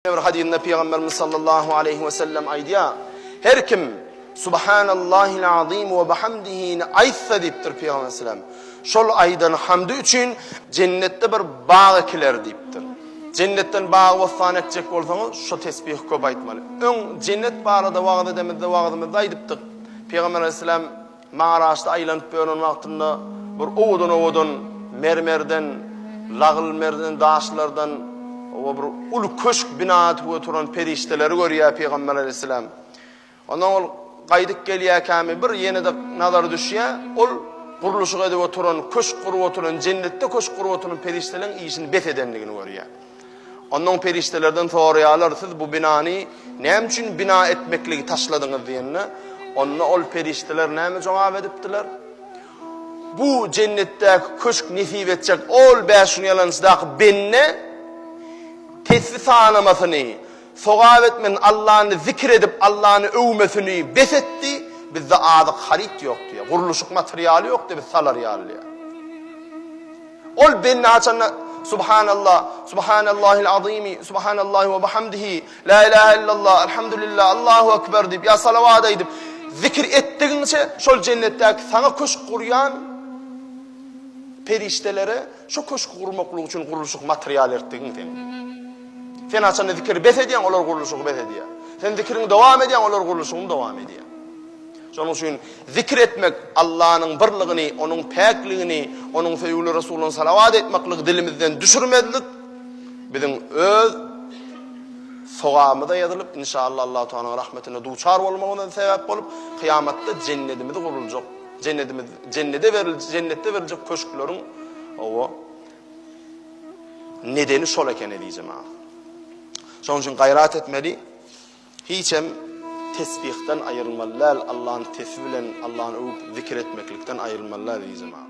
Bir hadysynda Pygamberimiz sallallahu aleýhi we sellem aýdýar, Her kim Subhanallahil azim we bihamdihini aýtsa diýipdir Pygamber aleyhisselam. Şol aýdan hamdy üçin jennetde bir bag ekiler diýipdir. Jennetden bag-bossan ekjek bolsaňyz, şo tesbihi köp aýtmaly. Öň jennet barada wagyz edemizde wagyzymyzda aýdypdyk. Pygamber aleyhisselam Magarasda aýlanyp ýören wagtynda bir owadan-owadan mermerden, lagyl merden daşlardan we bir uly köşk bina etip oturan perişdeleri görýär Pygamber aleýhissalam. Ondan ol gaýdyp gelýärkämi bir ýene-de nazary düşýär, ol gurluşyk edip oturan, köşk gurup oturan, jennetde köşk gurup oturan perişdeleriň işini bes edendigini görýär. Onnoň perişdelerden soraýarlar, Siz bu binany näme üçin bina etmekligi taşladyňyz diýende, onda ol perişdeler näme jogap edipdiler? Bu jennetdäki köşk nesip etjek ol bäş gün ýalançydaky bende tesbi sanamasyny, sogap etmesini, Allany zikir edip, Allany öwmesini bes etdi, bizde azyk haryt ýok diýýär, gurluşyk materialy ýok diýýär, biz salar ýaly diýýär. Ol bende haçanda Subhanallah, Subhanallahil azymy, Subhanallahi we bihamdihi, La ilahe illallah, Elhamdülillah, Allahu ekber diýip ýa salawat aýdyp zikir etdigiňçe şol jennetdäki saňa köşk gurýan perişdelere şo köşki gurmaklyk üçin gurluşyk material ertdigiň sen. Sen haçanda zikiri bes edýäň, olar gurluşygy bes edýär. Sen zikiriňi dowam edýäň, olar gurluşygyny dowam edýär. Şonuň üçin zikir etmek, Allanyň birligini, Onuň päkligini, Onuň söýgüli Resulyna salawat aýtmaklygy dilimizden düşürmezlik biziň öz sogabymyza ýazylyp, inşallah Allahu Tagalanyň rahmetine duçar bolmagymyza sebäp bolup, kyýamatda jennedimizi guruljak, jennedimiz, jennede beril, jennetde beriljek köşkleriň owa nedeni şol eken eziz jemagat. Şonuň üçin gaýrat etmeli. Hiçem tesbihden aýrylmaly däl, Allany tesbi bilen Allany öwüp zikir etmeklikden aýrylmaly däl eziz jemagat.